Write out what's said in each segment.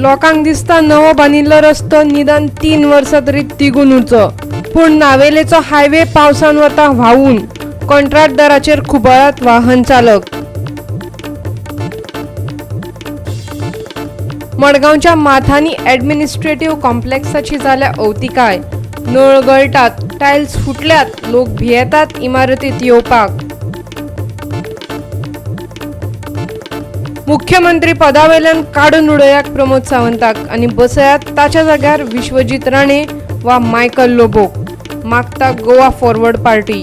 लोकांक दिसता नवो बांदिल्लो रस्तो निदान 3 वर्सां तरी तिगून उरचो, पूण नावेलेचो हायवे पावसान वता व्हांवून. कंत्राटदाराचेर खुबळात वाहन चालक. मडगांवच्या माथानी ॲडमिनिस्ट्रेटिव्ह कॉम्प्लेक्साची जाल्या अवतिकाय. नळ गळटात, टायल्स फुटल्यात, लोक भियेतात इमारतीत येवपाक. मुख्यमंत्री पदावेल्यान काडून उडयात प्रमोद सावंताक आनी बसयात ताच्या जाग्यार विश्वजीत राणे वा मायकल लोबोक, मागता गोवा फॉरवर्ड पार्टी.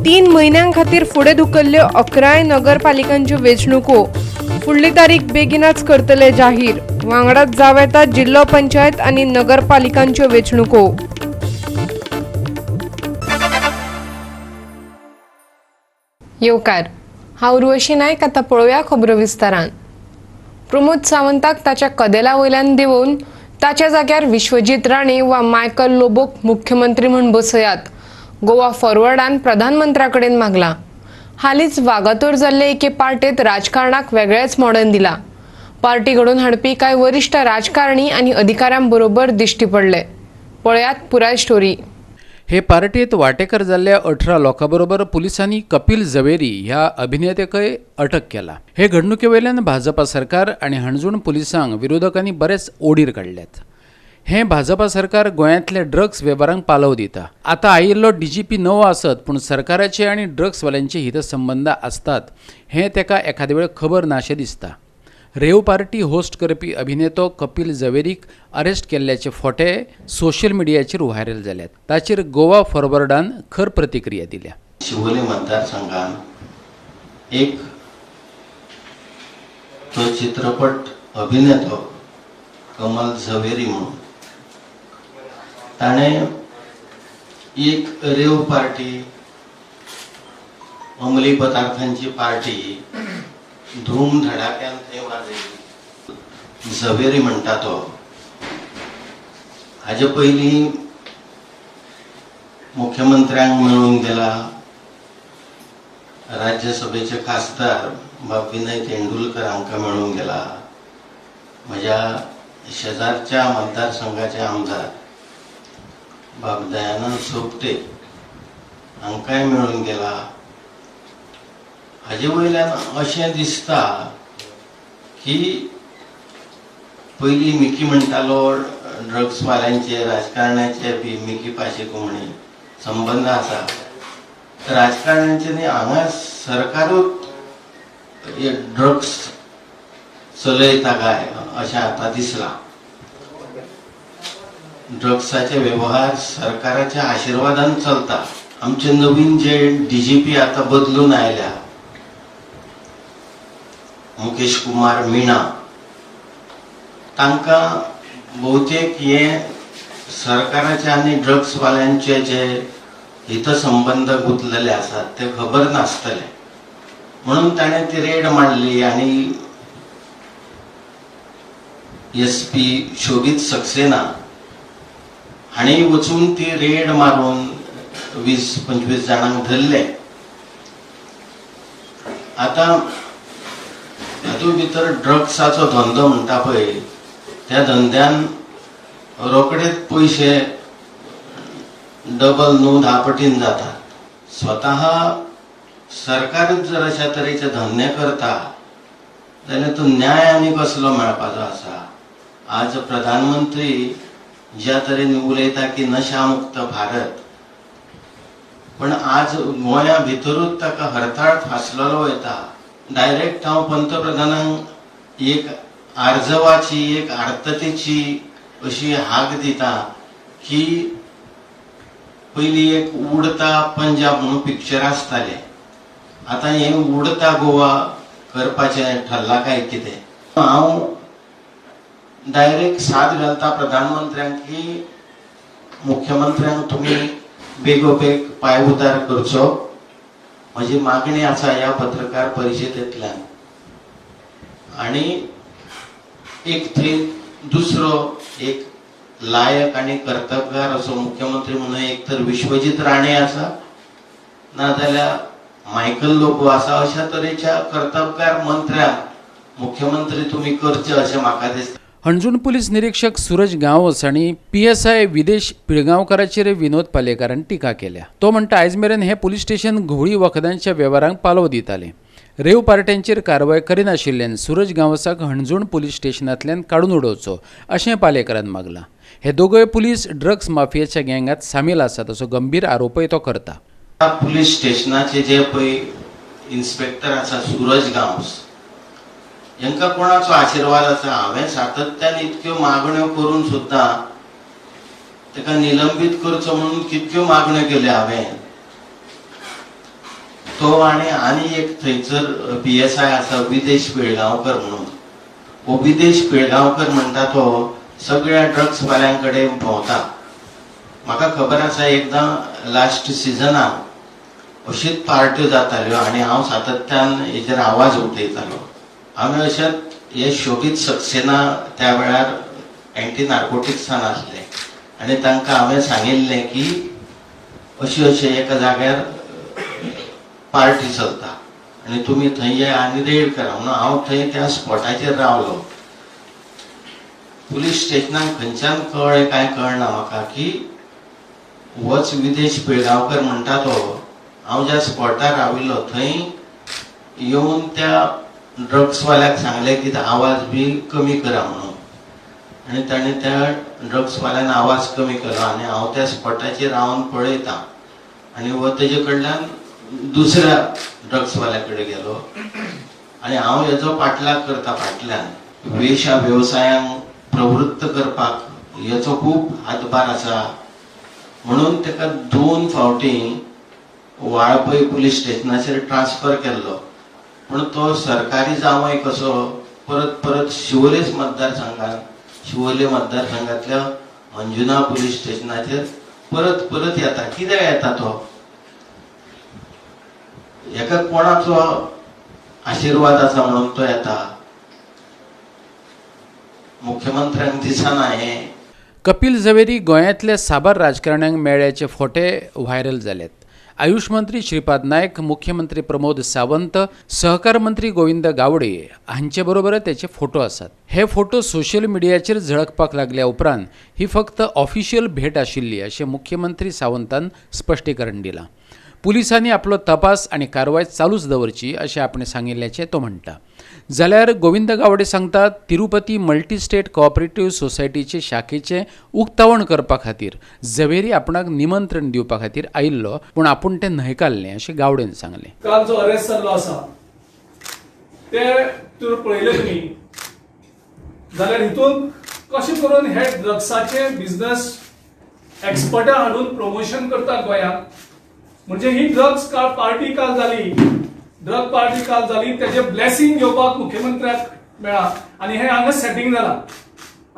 3 म्हयन्यां खातीर फुडें धुकल्ल्यो 11 नगरपालिकांच्यो वेंचणुको. फुडली तारीख बेगिनाच करतले जाहीर. वांगडाच जावं येता जिल्लो पंचायत आनी नगरपालिकांच्यो वेंचणुको. येवकार, हांव उर्वशी नायक. आतां पळोवया खबरो विस्तारान. प्रमोद सावंताक ताच्या कदेला वयल्यान देंवोवन ताच्या जाग्यार विश्वजीत राणे वा मायकल लोबोक मुख्यमंत्री म्हूण बसयात, गोवा फॉरवर्डान प्रधानमंत्र्या कडेन मागलां. हालींच वागातोर जाल्ले एके पार्टेंत राजकारणाक वेगळेंच मोडण दिलां. पार्टी घडोवन हाडपी कांय वरिश्ठ राजकारणी आनी अधिकाऱ्यां बरोबर दिश्टी पडले. पळयात पुराय स्टोरी. हे पार्टीत वांटेकर जाल्ल्या 18 लोकां बरोबर पुलिसांनी कपिल जवेरी ह्या अभिनेत्याकय अटक केला. हे घडणुके वयल्यान भाजपा सरकार आनी हणजूण पुलिसांक विरोधकांनी बरेच ओडीर काडल्यात. हें भाजपा सरकार गोंयांतल्या ड्रग्स वेव्हारांक पालव दिता. आतां आयिल्लो डीजीपी नवो आसत, पूण सरकाराचे आनी ड्रग्सवाल्यांचे हितसंबंद आसतात हें ताका एखादे वेळ खबर नाशें दिसता. रेव पार्टी होस्ट करपी अभिनेतो कपिल जवेरीक अरेस्ट केल्ल्याचे फोटे सोशल मिडियाचेर व्हायरल जाल्यात. ताचेर गोवा फॉरवर्डान खर प्रतिक्रिया दिल्या. शिवोले मतदारसंघान एक तो चित्रपट अभिनेतो कमल झवेरी म्हणून ताणें एक रेव पार्टी, अंमली पदार्थांची पार्टी धूम धडाक्यान थंय वाजयली. झवेरी म्हणटा तो हाजे पयलीं मुख्यमंत्र्यांक मेळूंक गेला, राज्यसभेचे खासदार बाब विनय तेंडुलकर हांकां मेळूंक गेला, म्हज्या शेजारच्या मतदारसंघाचे आमदार बाब दयानंद सोपटे हांकांय मेळूंक गेला. हाजे वयल्यान अशें दिसता की पयलीं मिकी म्हणटालो ड्रग्सवाल्यांचे, राजकारण्याचे बी मिकी पाशेको म्हणी संबंद आसा. राजकारण्यांचे न्ही, हांगा सरकारूच ड्रग्स चलयता काय अशें आतां दिसलां. ड्रग्साचे व्यवहार सरकाराच्या आशिर्वादान चलता. आमचे नवीन जे डीजीपी आतां बदलून आयल्या, मुकेश कुमार मीणा, तांकां बहुतेक हे सरकाराचे आनी ड्रग्सवाल्यांचे जे हितसंबंद गुंतलेले आसात ते खबर नासतले, म्हणून ताणें ती रेड मारली आनी एस पी शोबीत सक्सेना हांणी वचून ती रेड मारून 20-25 जाणांक धरले. आतां हातूंत भितर ड्रग्साचो धंदो म्हणटा पळय, त्या धंद्यान रोखडेच पयशे डबल न्हू 10 पटीन जातात. स्वतः सरकारूच जर अशा तरेचे धंदे करता जाल्यार तो न्याय आनी कसलो मेळपाचो आसा? आज प्रधानमंत्री ज्या तरेन उलयता की नशामुक्त भारत, पण आज गोंया भितरूच ताका हरताळ फासलेलो वयता. डायरेक्ट हांव पंतप्रधानांक एक आर्जवाची, एक आर्ततेची अशी हाक दिता की पयलीं एक उडता पंजाब म्हणून पिक्चर आसतालें, आतां हें उडता गोवा करपाचें ठरलां काय कितें? हांव डायरेक्ट साद घालता प्रधानमंत्र्यांक की मुख्यमंत्र्यांक तुमी बेगोबेग पांय उतार करचो. म्हजी मागणी आसा ह्या पत्रकार परिशदेंतल्यान. आनी एक थंय दुसरो एक लायक आनी कर्तबगार असो मुख्यमंत्री म्हणून एक तर विश्वजीत राणे आसा, नाजाल्यार मायकल लोबो आसा. अशा तरेच्या कर्तबगार मंत्र्यांक मुख्यमंत्री तुमी करचे अशें म्हाका दिसता. हणजूण पुलीस निरीक्षक सूरज गांवस आनी PSI विदेश पिळगांवकाराचेर विनोद पालेकारान टिका केल्या. तो म्हणटा आयज मेरेन हे पुलीस स्टेशन घुंवळी वखदांच्या वेव्हारांक पालव दिताले. रेव पार्ट्यांचेर कारवाय करिनाशिल्ल्यान सूरज गांवसाक हणजूण पुलीस स्टेशनांतल्यान काडून उडोवचो अशें पालेकारान मागलां. हे दोगय पुलीस ड्रग्स माफियाच्या गँगात सामील आसात असो गंभीर आरोपय तो करता. पुलीस स्टेशनाचे जे पळय इन्स्पेक्टर आसा सूरज गांवस, हांकां कोणाचो आशिर्वाद आसा? हांवें सातत्यान इतक्यो मागण्यो करून सुद्दां ताका निलंबीत करचो म्हणून कितक्यो मागण्यो केल्यो हांवें. तो आनी आनी एक थंयसर PSI आसा विदेश पिळगांवकर म्हणून. हो विदेश पिळगांवकर म्हणटा तो सगळ्या ड्रग्सवाल्यां कडेन भोंवता. म्हाका खबर आसा एकदां लास्ट सिजनाक अशीच पार्ट्यो जाताल्यो आनी हांव सातत्यान हेजेर आवाज उठयतालो. हांवें अशेंच हे शोबीत सक्सेना त्या वेळार एंटी नार्कोटिक्सान आसले आनी तांकां हांवें सांगिल्लें की अशी अशें एका जाग्यार पार्टी चलता आनी तुमी थंय या आनी रेड करा म्हणून. हांव थंय त्या स्पॉटाचेर रावलो. पुलीस स्टेशनाक खंयच्यान कळ्ळें कांय कळना म्हाका की होच विदेश पिळगांवकर म्हणटा तो हांव ज्या स्पॉटार राविल्लो थंय येवन त्या ड्रग्सवाल्याक सांगलें की आवाज बी कमी करा म्हणून, आनी ताणें त्या ड्रग्सवाल्यान आवाज कमी केलो आनी हांव त्या स्पॉटाचेर रावन पळयतां आनी हो तेजे कडल्यान दुसऱ्या ड्रग्सवाल्या कडेन गेलो आनी हांव हेजो पाठलाग करता. फाटल्यान वेशा वेवसायांक प्रवृत्त करपाक हेचो खूब हातभार आसा म्हणून ताका 2 फावटी वाळपय पुलीस स्टेशनाचेर ट्रान्सफर केल्लो. पूण तो सरकारी जावंय कसो परत परत शिवोलेच मतदारसंघात, शिवोले मतदारसंघातल्या अंजुना पुलीस स्टेशनाचेर परत परत येता. कित्याक येता तो? हेका कोणाचो आशिर्वाद आसा म्हणून तो येता? मुख्यमंत्र्यांक दिसना हें. कपिल झवेरी गोंयांतल्या साबार राजकारण्यांक मेळ्ळ्याचे फोटे व्हायरल जाल्यात. आयुष मंत्री श्रीपाद नायक, मुख्यमंत्री प्रमोद सावंत, सहकार मंत्री गोविंद गावडे हांचे बरोबर त्याचे फोटो आसात. हे फोटो सोशल मिडियाचेर झळकपाक लागल्या उपरांत ही फक्त ऑफिशियल भेट आशिल्ली अशें मुख्यमंत्री सावंतान स्पश्टीकरण दिलां. पुलिसांनी आपलो तपास आनी कारवाय चालूच दवरची अशें आपणें सांगिल्ल्याचें तो म्हणटा. जाल्यार गोविंद गावडे सांगतात तिरुपती मल्टी स्टेट कोऑपरेटिव्ह सोसायटीचे शाखेचें उक्तावण करपा खातीर झवेरी आपणाक निमंत्रण दिवपा खातीर आयिल्लो, पूण आपूण तें न्हयकारलें अशें गावडेन सांगलें. काल जो अरेस्ट जाल्लो आसा ते तुवें पळयलें तुमी जाल्यार हितून कशें करून हे ड्रग्साचे बिझनस एक्सपर्टां हाडून प्रमोशन करतात गोंयांत. म्हणजे ही ड्रग्स पार्टी काल जाली, ड्रग पार्टी काल जाली, तेजे ब्लेसिंग घेवपाक मुख्यमंत्र्याक मेळा आनी हे हांगा सेटिंग जाला.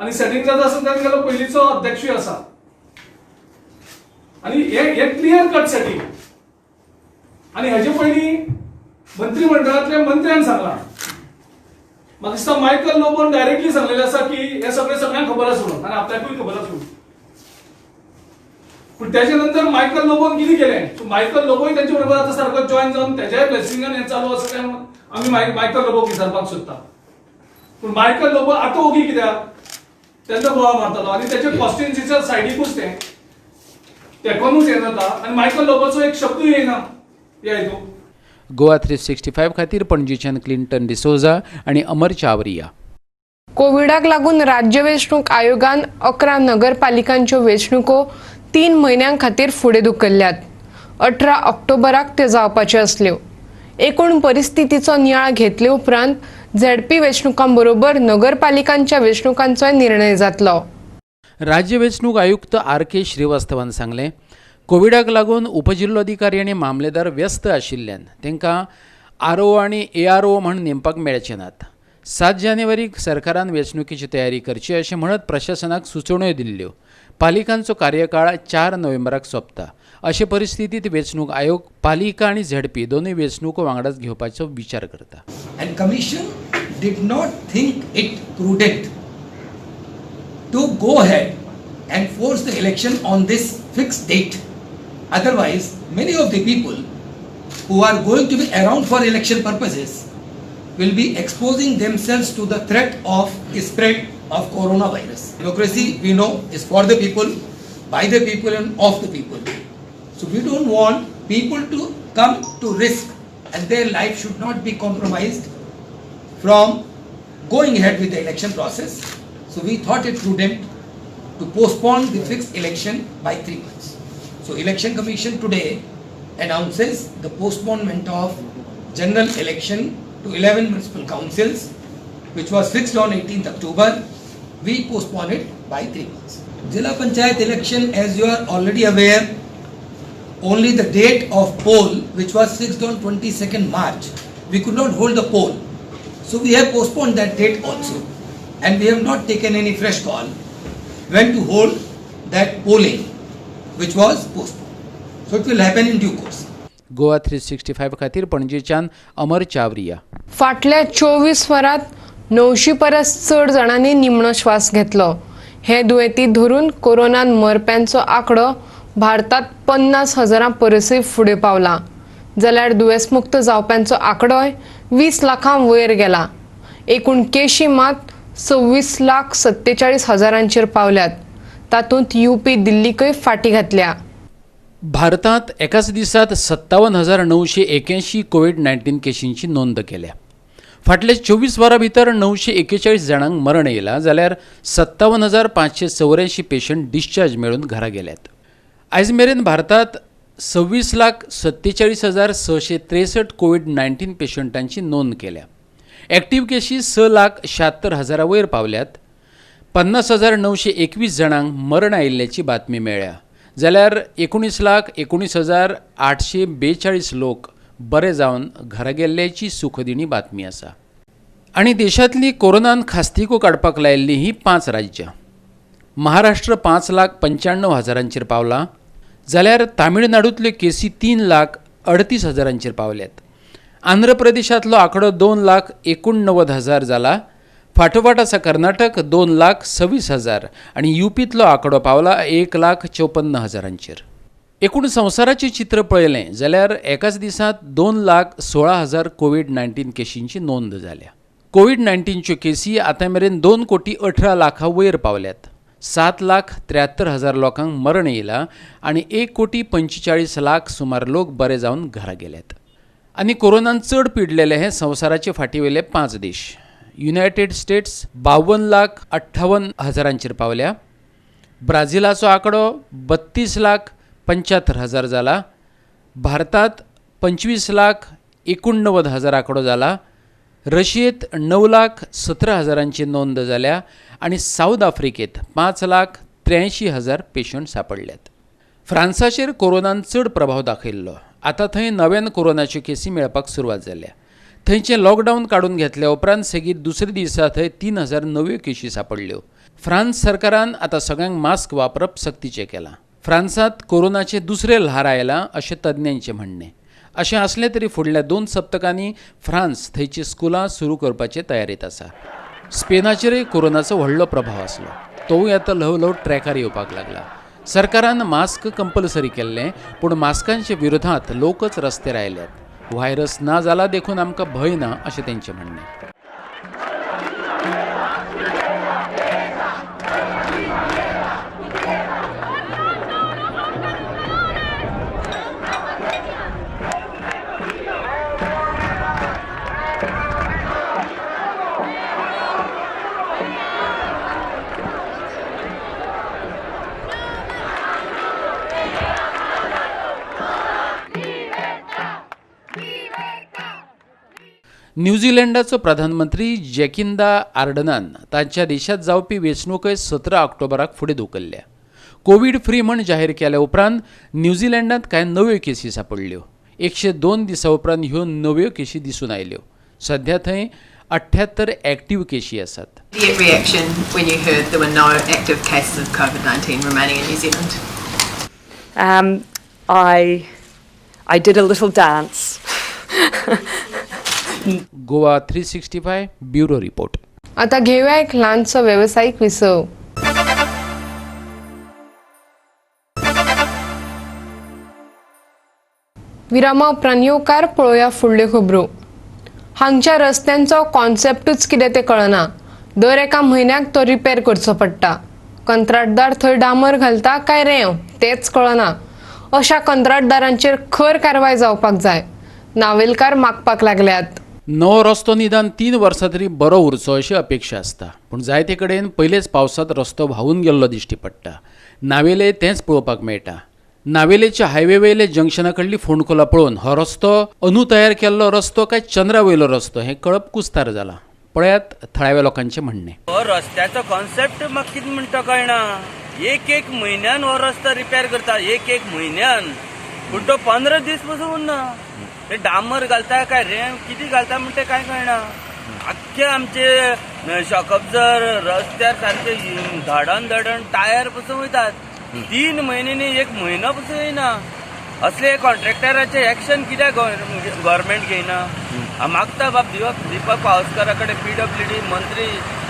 आनी सेटिंग जाता आसतना तांगेलो पयलींचो अध्यक्षूय आसा आनी हे क्लियर कट सेटिंग. आनी हेजे पयलीं मंत्रीमंडळांतल्या मंत्र्यान सांगलां, म्हाका दिसता मायकल लोबोन डायरेक्टली सांगलेलें आसा की हे सगळें सगळ्यांक खबर आसा म्हणून आनी आपल्याकूय खबर आसा म्हणून. पूण त्याच्या नंतर मायकल लोबोन कितें केलें, मायकल लोबोय त्यांच्या बरोबर आतां सारको जॉयन जावन तेज्याय ब्लेसिंगान हें चालू आसा काय म्हणून आमी मायकल लोबोक विचारपाक सोदता. पूण मायकल लोबो आतां ओगी कित्याक तेन्ना बोवाळ मारतालो आनी तेच्या कॉन्स्टिट्युन्सीच्या सायडीकूच तें तेकोनूच हें जाता आनी मायकल लोबोचो एक शब्दूय येना ह्या हितून. गोवा 365 खातीर पणजीच्यान क्लिंटन डिसोजा आनी अमर चावरिया. कोविडाक लागून राज्य वेंचणूक आयोगान 11 नगरपालिकांच्यो वेंचणुको 3 म्हयन्यां खातीर फुडें धुकल्ल्यात. 18 ऑक्टोबराक त्यो जावपाच्यो आसल्यो. एकूण परिस्थितीचो नियाळ घेतले उपरांत झेडपी वेंचणुकां बरोबर नगरपालिकांच्या वेंचणुकांचोय निर्णय जातलो. राज्य वेंचणूक आयुक्त RK श्रीवास्तवान सांगलें, कोविडाक लागून उपजिल्लोधिकारी आनी मामलेदार व्यस्त आशिल्ल्यान तांकां RO आनी ARO म्हण नेमपाक मेळचे नात. 7 जानेवारीक सरकारान वेंचणुकेची तयारी करची अशें म्हणत प्रशासनाक सुचोवण्यो दिल्ल्यो. पालिकांचो कार्यकाळ 4 नोव्हेंबराक सोंपता. अशे परिस्थितींत वेंचणूक आयोग पालिका आनी झेडपी दोनूय वेंचणुको वांगडाच घेवपाचो विचार करता. And commission did not think it prudent to go ahead and force the election on this fixed date. Otherwise, many of the people who are going to be around for election purposes will be exposing themselves to the threat of spread of coronavirus. Democracy, we know, is for the people, by the people and of the people. So we don't want people to come to risk and their life should not be compromised from going ahead with the election process. So we thought it prudent to postpone the fixed election by 3 months. So Election Commission today announces the postponement of general election to 11 municipal councils, which was fixed on 18th October. We postpone it by 3 months. Zilla Panchayat election, as you are already aware, only the date of poll, which was fixed on 22nd March, we could not hold the poll. So we have postponed that date also, and we have not taken any fresh call when to hold that polling, which was postponed. So it will happen in due course. Goa 365 खातीर पणजेच्यान अमर चावरिया. फाटल्या 24 वरांत 900 परस चड जाणांनी निमणो श्वास घेतलो. हे दुयेंती धरून कोरोनान मरप्यांचो आंकडो भारतात 50,000 परसूय फुडें पावला, जाल्यार दुयेंसमुक्त जावप्यांचो आंकडोय 20 लाखां वयर गेला. एकूण केशी मात 26,47,000 पावल्यात. तातूंत युपी दिल्लीकय फाटी घातल्या. भारतात एकाच दिसात 57,981 कोविड-19 केशींची नोंद केल्या. फाटल्या 24 वरां भितर 941 जाणांक मरण येयलां, जाल्यार 57,584 पेशंट डिस्चार्ज मेळून घरा गेल्यात. आयज मेरेन भारतात 26,47,663 कोविड-19 पेशंटांची नोंद केल्या. ॲक्टिव्ह केशी 6,76,000 वयर पावल्यात. 50,921 जाणांक मरण आयिल्ल्याची बातमी मेळ्ळ्या, जाल्यार 19,19,842 लोक बरे जावन घरा गेल्ल्याची सुखदिणी बातमी आसा. आनी देशांतली कोरोनान खास्तिको काडपाक लायिल्ली ही 5 राज्यां. महाराष्ट्र 5,95,000 पावला, जाल्यार तामिळनाडूंतल्यो केसी 3,38,000 पावल्यात. आंध्र प्रदेशांतलो आंकडो 2,89,000 जाला. फाटोफाट आसा कर्नाटक 2,26,000 आनी युपींतलो आंकडो पावला 1,54,000. एकूण संवसाराचें चित्र पळयलें जाल्यार एकाच दिसांत 2,16,000 कोविड-19 केशींची नोंद जाल्या. कोविड-19च्यो केसी आतां मेरेन 2,18,00,000 वयर पावल्यात. 7,73,000 लोकांक मरण येयलां आनी 1,45,00,000 सुमार लोक बरे जावन घरा गेल्यात. आनी कोरोनान चड पिडलेले हे संवसाराचे फाटीवयले 5 देश. युनायटेड स्टेट्स 52,58,000 पावल्या. ब्राझिलाचो आंकडो 32,75,000 जाला. भारतात 25,89,000 आंकडो जाला. रशियेत 9,17,000 नोंद जाल्या आनी सावथ आफ्रिकेत 5,83,000 पेशंट सापडल्यात. फ्रांसाचेर कोरोनान चड प्रभाव दाखयल्लो. आतां थंय नव्यान कोरोनाच्यो केसी मेळपाक सुरवात जाल्या. थंयचें लॉकडावन काडून घेतल्या उपरांत सेगीत दुसऱ्या दिसा थंय 3,000 नव्यो केशी सापडल्यो. फ्रांस सरकारान आतां सगळ्यांक मास्क वापरप सक्तीचें केलां. फ्रांसांत कोरोनाचें दुसरें ल्हार आयलां अशें तज्ञांचें म्हणणें. अशें आसलें तरी फुडल्या 2 सप्तकांनी फ्रांस थंयची स्कुलां सुरू करपाचे तयारेंत आसा. स्पेनाचेरय कोरोनाचो व्हडलो प्रभाव आसलो, तोवूय आतां ल्हव ल्हव ट्रॅकार येवपाक लागला. सरकारान मास्क कंपल्सरी केल्लें, पूण मास्कांच्या विरोधांत लोकच रस्त्यार आयल्यात. व्हायरस ना जाला देखून आमकां भंय ना अशें तेंचें म्हणणें. न्यूझीलंडाचो प्रधानमंत्री जॅकिंदा आर्डनान तांच्या देशांत जावपी वेंचणुकय 17 ऑक्टोबराक फुडें धुकल्ल्या. कोवीड फ्री म्हण जाहीर केल्या उपरांत न्यूझीलंडांत कांय नव्यो केसी सापडल्यो. 102 दिसां उपरांत ह्यो नव्यो केशी दिसून आयल्यो. सध्या थंय 78 ॲक्टिव्ह केशी आसात. Reaction when you heard there were no active cases of COVID-19 remaining in New Zealand? I did a little dance. Goa 365 bureau report. आता घेऊया एक लहानसो व्यावसायिक विसव. विरामा उपरांत येवकार पळोवया फुडल्यो खबरो. हांगच्या रस्त्यांचो कॉन्सेप्टूच कितें तें कळना. दर एका म्हयन्याक तो रिपेर करचो पडटा. कंत्राटदार थंय डांबर घालता काय रेंव तेंच कळना. अशा कंत्राटदारांचेर खर कारवाय जावपाक जाय, नावेलकार मागपाक लागल्यात. नवो रस्तो निदान 3 वर्सां तरी बरो उरचो अशी अपेक्षा आसता, पूण जायते कडेन पयलेच पावसांत रस्तो व्हांवून गेल्लो दिश्टी पडटा. नावेले तेंच पळोवपाक मेळटा. नावेलेच्या हायवे वयले जंक्शना कडली फोंडकुलां पळोवन हो रस्तो अंदू तयार केल्लो रस्तो काय चंद्रा वयलो रस्तो हें कळप कुस्तार जालां. पळयात थळाव्या लोकांचें म्हणणें. हो रस्त्याचो कॉन्सेप्ट म्हाका कितें म्हणटा कळना. एक एक म्हयन्यान हो रस्तो रिपेर करता, एक एक म्हयन्यान, पूण तो 15 दीस पसून उरना. ते डांबर घालता काय रेंव कितें घालता म्हण तें कांय कळना. आख्खे आमचे शॉकअब्जर रस्त्यार सारके धडण धडण टायर पसून वयतात. 3 म्हयने न्ही, 1 म्हयनो पसून येयना. असले कॉन्ट्रॅक्टराचे एक्शन कित्याक गव्हर्मेंट घेयना? हांव मागता बाब दिपक पावसकारा कडेन, PWD मंत्री,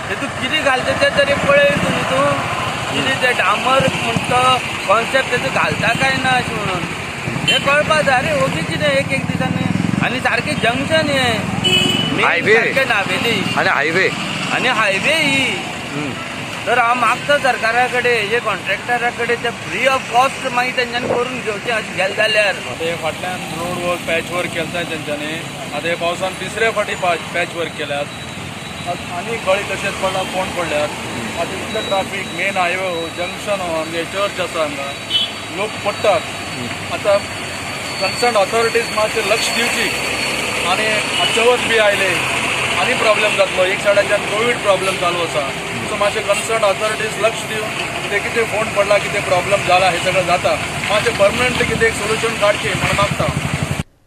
ते तूं कितें घालता तें तरी पळय तूं न्ही. तूं कितें तें डांबर म्हणटा कॉन्सेप्ट तेतूं घालता काय ना अशें म्हणून हें कळपा जाय. अरे ओगी कितें एक एक दिसांनी, आनी सारकें जंक्शन हें हायवे सारकें नावेली आनी हायवे, आनी हायवे ही. तर हांव मागता सरकारा कडेन, हे कॉन्ट्रॅक्टरा कडेन ते फ्री ऑफ कॉस्ट मागीर तेंच्यांनी करून घेवचें अशें गेलें जाल्यार. आतां हे फाटल्यान रोड वर्क पॅच वर्क केलें तेंच्यांनी, आतां हे पावसान तिसरे फावटी पॅच वर्क केल्यात आनी गळी तशेंच पडला, फोंड पडल्यात. आतां इतलें ट्राफीक, मेन हायवे हो, जंक्शन हो, आमगे चर्च आसा हांगा, लोक पडटात. आतां कन्सर्न ऑथॉरिटीज मातशें लक्ष दिवची. आनी चवथ बी आयले आनी प्रॉब्लेम जातलो. एक सायडाच्यान कोवीड प्रॉब्लेम चालू आसा, सो मातशें कन्सर्न ऑथॉरिटीज लक्ष दिवन ते कितें फोंड पडला, कितें प्रॉब्लेम जाला, हें सगळें जाता, मातशें परमनंटली कितें एक सोल्युशन काडचें म्हण मागता.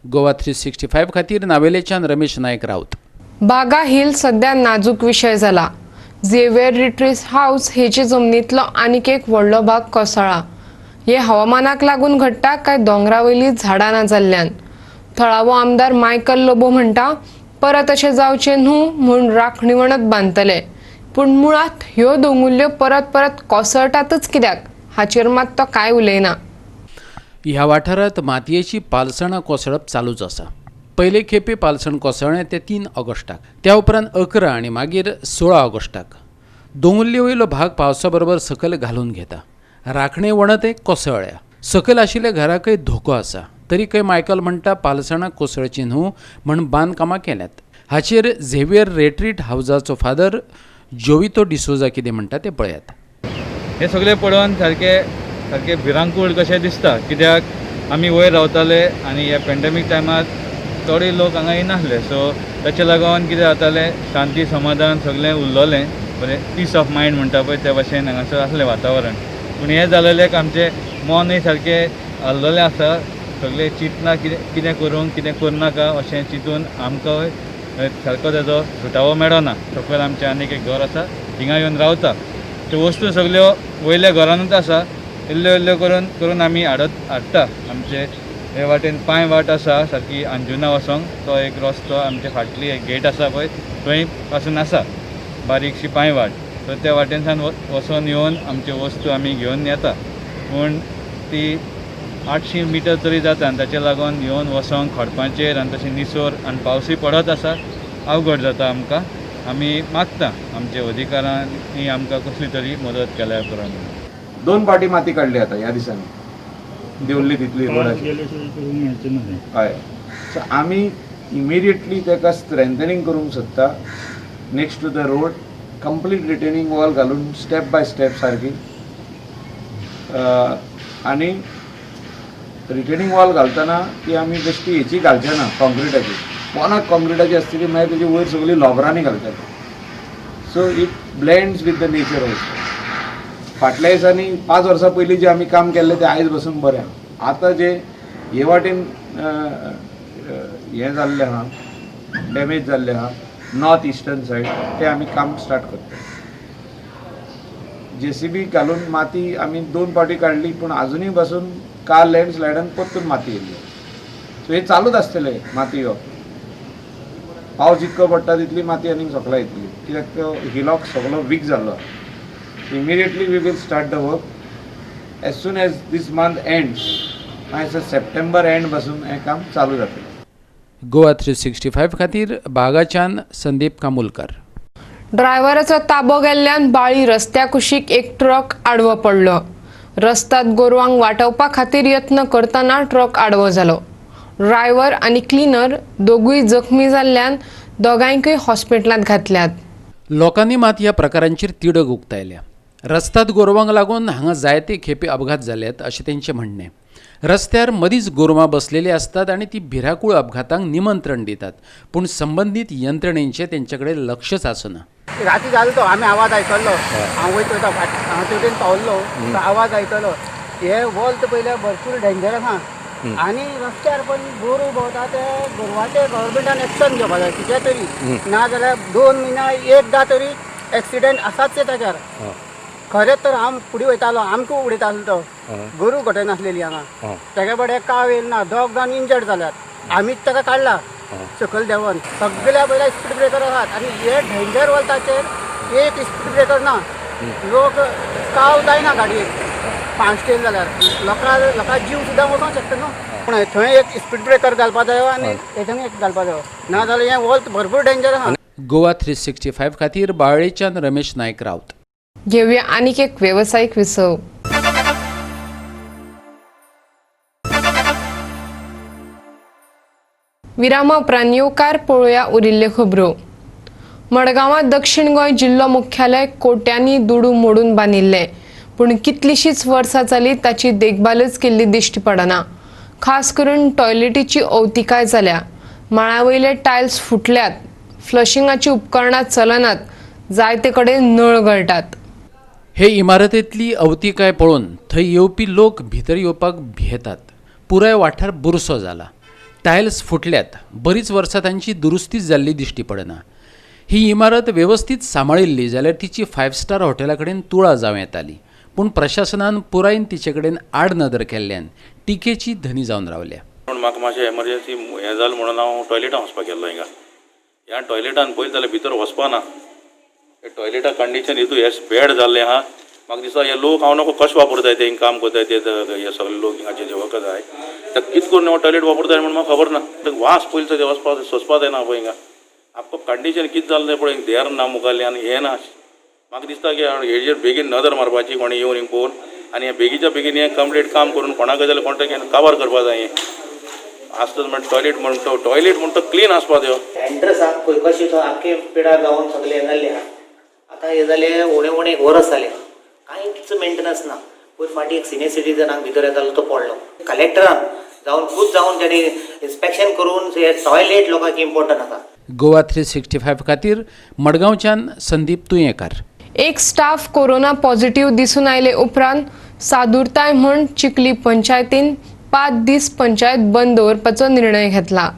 गोवा 365 खातीर नावेलेच्यान रमेश नायक राऊत. बागा हिल सध्या नाजूक विशय जाला. झेवियर रिट्रीट हावस हेचे जमनींतलो आनीक एक व्हडलो भाग कोसळ्ळा. हे हवामानाक लागून घडटा काय दोंगरा वयली झाडां ना जाल्ल्यान? थळावो आमदार मायकल लोबो म्हणटा परत अशें जावचें न्हू म्हूण राखणी वणत बांदतले, पूण मुळांत ह्यो दोंगुल्ल्यो परत परत कोसळटातच कित्याक हाचेर मात तो कांय उलयना. ह्या वाठारांत मातयेची पालसणां कोसळप चालूच आसा. पयले खेपे पालसण कोसळ्ळें तें 3 ऑगस्टाक, त्या उपरांत 11 आनी मागीर 16 ऑगस्टाक. दोंगुल्ले वयलो भाग पावसा बरोबर सकयल घालून घेता. राखणे वणत कोसळ्ळ्या. सकयल आशिल्ल्या घराकय धोको आसा. तरीकय मायकल म्हणटा पालसणां कोसळची न्हू म्हण बांदकामां केल्यात. हाचेर झेवियर रेट्रीट हावजाचो फादर जोवितो डिसोजा कितें म्हणटा तें पळयात. हें सगळें पळोवन सारकें सारकें भिरांकूळ कशें दिसता, कित्याक आमी वयर रावताले आनी ह्या पेंडेमीक टायमार थोडे लोक हांगा येनासले. सो ताचे लागून कितें जातालें, शांती समाधान सगळें उरलोलें, बरें पीस ऑफ मायंड म्हणटा पळय त्या भाशेन हांगासर आसलें वातावरण. पूण हें जालेल्याक आमचें मनूय सारकें हाल्लोलें आसा. सगळें चिंतना कितें कितें करूंक कितें करनाका अशें चिंतून आमकां सारको तेजो सुटावो मेळना. सकयल आमचें आनीक एक घर आसा, थिंगा येवन रावता. त्यो वस्तू सगल्यो वयल्या घरानूच आसा, इल्ल्यो इल्ल्यो करून करून आमी हाडटा. आमचे हे वाटेन पांय वाट आसा सारकी अंजुना वचोंक, तो एक रस्तो आमचे फाटली एक गेट आसा पळय थंय पासून आसा बारीकशी पांय वाट. सो त्या वाटेनसान वचोन येवन आमच्यो वस्तू आमी घेवन येता. पूण ती 800 मिटर तरी जाता आनी ताचे लागून येवन वचोंक खडपांचेर आनी तशें निसर आनी पावसूय पडत आसा, अवघड जाता आमकां. आमी मागता आमच्या अधिकारांनी आमकां कसली तरी मदत केल्यार पुरो. 2 पाटी माती काडली आतां ह्या दिसांनी, देंवली तितली रोडाची. हय, सो आमी इमिडिएटली ताका स्ट्रेंथनिंग करूंक सोदता. Next to the road complete retaining wall घालून स्टेप बाय स्टेप सारकी, आनी रिटेनिंग वॉल घालतना ती आमी बेश्टी हेची घालचे ना, कॉन्क्रिटाची. पोनाक कॉन्क्रिटाची आसतली, मागीर तेजी वयर सगळी लोबरांनी घालतले. So it blends with the nature also. फाटल्या दिसांनी 5 वर्सां पयलीं जें आमी काम केल्लें तें आयज बसून बरें आहा. आतां जें हे वाटेन हें जाल्लें आहा, डॅमेज जाल्लें आहा नॉर्थ इस्टर्न सायड, तें आमी काम स्टार्ट करता. जेसीबी घालून माती आमी 2 फावटी काडली, पूण आजुनूय बसून काल लँडस्लायडान परतून माती येयली. सो हें चालूच आसतलें माती येवप. पावस जितको पडटा तितली माती आनीक सकला येतली, कित्याक तो हिलॉक सगलो वीक जाल्लो. Immediately we will start the work as soon as this month ends. मागीर सप्टेंबर एंड पासून हें काम चालू जातलें. गोवा 365 खातीर बागाच्यान संदीप कामुलकर. ड्रायव्हराचो ताबो गेल्ल्यान बाळी रस्त्या कुशीक एक ट्रक आडवो पडलो. रस्त्यात गोरवांक वाटोवपा खातीर यत्न करतना ट्रक आडवो जालो. ड्रायव्हर आनी क्लिनर दोगूय जखमी जाल्ल्यान दोगांयकूय हॉस्पिटलांत घातल्यात. लोकांनी मात ह्या प्रकारांचेर तिडक उक्तायल्या. रस्त्यात गोरवांक लागून हांगा जायते खेपे अपघात जाल्यात अशें तेंचें म्हणणें. रस्त्यार मदींच गोरवां बसलेली आसतात आनी ती भिरांकूळ अपघातांक निमंत्रण दितात, पूण संबंदीत यंत्रणेचें तेंचे कडेन लक्षच आसना. राती जालो तो आमी आवाज आयकलो, हांव वयता वयता हांव तेवटेन पावल्लो तो आवाज आयकलो. हे वोल्त पयल्यार भरपूर डेंजर आसा आनी रस्त्यार पण गोरू भोंवता ते गोरवाचे गव्हर्मेंटान एक्शन घेवपा जाय कितें तरी, ना जाल्यार 2 म्हयन्या एकदां तरी एक्सिडेंट आसाच ताच्यार. खरेंच तर हांव फुडें वयतालो, आमकां उडयता आसलो तो, गोरू घटनासलेली हांगा, तेगे बडे काव येयल ना, 2 जाण इंजर्ड जाल्यात, आमीच ताका काडला सकयल देंवन. सगळ्या पयल्या स्पीड ब्रेकर आसात आनी हे डेंजर वलताचेर एक स्पीड ब्रेकर ना, लोक काव जायना गाडयेक फास्ट येयले जाल्यार लोकां जीव सुद्दां वचोंक शकता न्हू. पूण थंय एक स्पीड ब्रेकर घालपा जायो आनी हेतून एक घालपा जायो, ना जाल्यार हें वोल्त भरपूर डेंजर आसा. गोवा 365 खातीर बाळ्ळेच्यान रमेश नायक रावत. घेवया आनीक एक वेवसायीक विसव. विरामा उपरांत येवकार पळोवया उरिल्ल्यो खबरो. मडगांवां दक्षिण गोंय जिल्लो मुख्यालय कोट्यांनी दुडू मोडून बांदिल्लें, पूण कितलीशींच वर्सां जाली ताची देखभालच केल्ली दिश्टी पडना. खास करून टॉयलेटीची अवतिकाय जाल्या, माळा वयले टायल्स फुटल्यात, फ्लशिंगाची उपकरणां चलनात, जायते कडेन नळ गळटात. हे इमारतींतली अवतिकाय पळोवन थंय येवपी लोक भितर येवपाक भियेतात. पुराय वाठार बुरसो जाला, टायल्स फुटल्यात, बरीच वर्सां तांची दुरुस्तीच जाल्ली दिश्टी पडना. ही इमारत वेवस्थीत सांबाळिल्ली जाल्यार तिची 5 स्टार हॉटेला कडेन तुळा जावं येताली, पूण प्रशासनान पुरायन तिचे कडेन आडनदर केल्ल्यान टिकेची धनी जावन रावल्या. पूण म्हाका मातशें एमर्जन्सी हें जालें म्हणून हांव टॉयलेटान वचपाक गेल्लो. हिंगा ह्या टॉयलेटान पळयत जाल्यार भितर वचपा ना, टॉयलेटा कंडिशन हितू हें बॅड जाल्लें आहा. म्हाका दिसता हे लोक हांव नको कशें वापरताय ते, हिंगा काम करताय ते, हे सगळे लोक हिंगाचे जे वखद आहाय ते कितें करून टॉयलेट वापरताय म्हूण म्हाका खबर ना. वास पयलीं ते वचपा सोंसपा जायना पळय. हिंगा आख्खो कंडिशन कितें जालें तें पळय, देर ना मुखारलें आनी हें ना. म्हाका दिसता की हेजेर बेगीन नदर मारपाची कोणी येवन हिंगा पळोवन आनी हें बेगीच्या बेगीन हें कंप्लीट काम करून कोणाकय जाल्यार कोण काबार करपा जाय. हें आसता म्हण टॉयलेट म्हणटा, टॉयलेट म्हणटा क्लीन आसपा जायो. एंट्रन्स आहा पळय कशें तो आख्खे पिडा गांवान सगळें हें जाल्लें आहा. आतां हें जालें उणें उणें एक वरस जालें, कांयच मेंटेनन्स ना. पयर फाटीं एक सिनियर सिटीजनाक भितर येतालो तो पडलो. कलेक्टरान जावन खूब जावन ताणें इन्स्पेक्शन करून हे टॉयलेट लोकांक इम्पोर्टंट आसा. गोवा 365 खातीर मडगांवच्यान संदीप तुयेंकार. एक स्टाफ कोरोना पॉझिटिव्ह दिसून आयले उपरांत सादूरताय म्हूण चिखली पंचायतीन 5 दीस पंचायत बंद दवरपाचो निर्णय घेतला.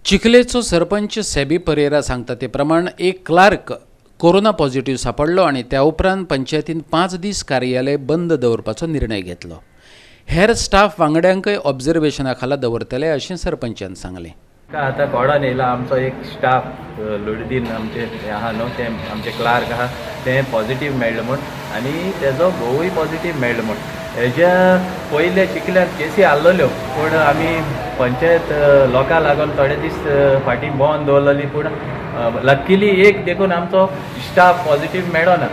चिखलेचो सरपंच सेबी परेरा सांगता ते प्रमाण एक क्लार्क कोरोना पॉझिटिव्ह सापडलो आनी त्या उपरांत पंचायतीन 5 दीस कार्यालय बंद दवरपाचो निर्णय घेतलो. हेर स्टाफ वांगड्यांकय ऑब्झर्वेशना खाला दवरतले अशें सरपंचान सांगलें. आतां कोडान येयला आमचो एक स्टाफ लुडदीन आमचे हें आहा न्हू, ते आमचे क्लार्क आहा, ते पॉझिटीव मेळ्ळे म्हूण आनी तेजो घोवूय पॉझिटीव मेळ्ळे म्हूण. हेज्या पयले चिखल्यात केसी आसलेल्यो, पूण आमी पंचायत लोकां लागून थोडे दीस फाटीं बंद दवरलेली, पूण लक्कीली एक देखून आमचो स्टाफ पॉझिटीव मेळो ना.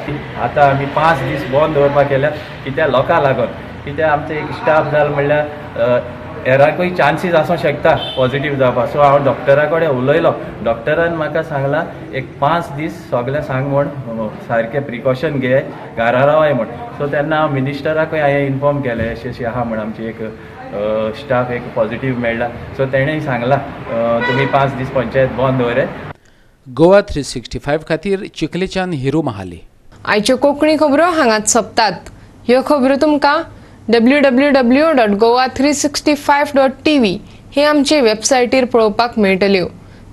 आतां आमी 5 दीस बंद दवरपाक केल्या कित्याक लोकां लागून, कित्याक आमचो एक स्टाफ जालो म्हणल्यार हेरांकूय चान्सीस आसूं शकता पॉझिटीव जावपाक. सो हांव डॉक्टरा कडेन उलयलो, डॉक्टरान म्हाका सांगलां एक 5 दीस सगळें सांग म्हूण, सारकें प्रिकॉशन घे, घरा रावाय म्हूण. सो तेन्ना हांव मिनिस्टराकूय हांवें इन्फॉर्म केलें अशें अशें आहा म्हूण आमची एक स्टाफ एक पॉझिटीव मेळ्ळा. सो तेणें सांगलां तुमी 5 दीस पंचायत बंद दवरे. गोवा 365 खातीर चिखलेच्यान हिरू महाले. आयच्यो कोंकणी खबरो हांगाच सोंपतात. ह्यो खबरो तुमकां www.goa365.tv हे आमचे वेबसायटीर पळोवपाक मेळटल्यो.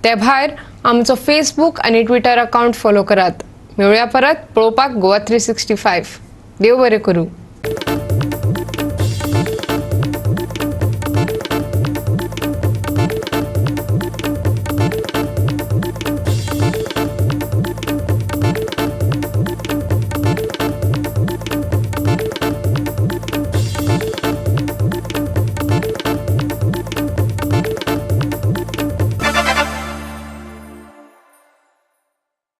ते भायर आमचो फेसबूक आनी ट्विटर अकावंट फॉलो करात. मेळुया परत पळोवपाक गोवा 365. देव बरें करूं.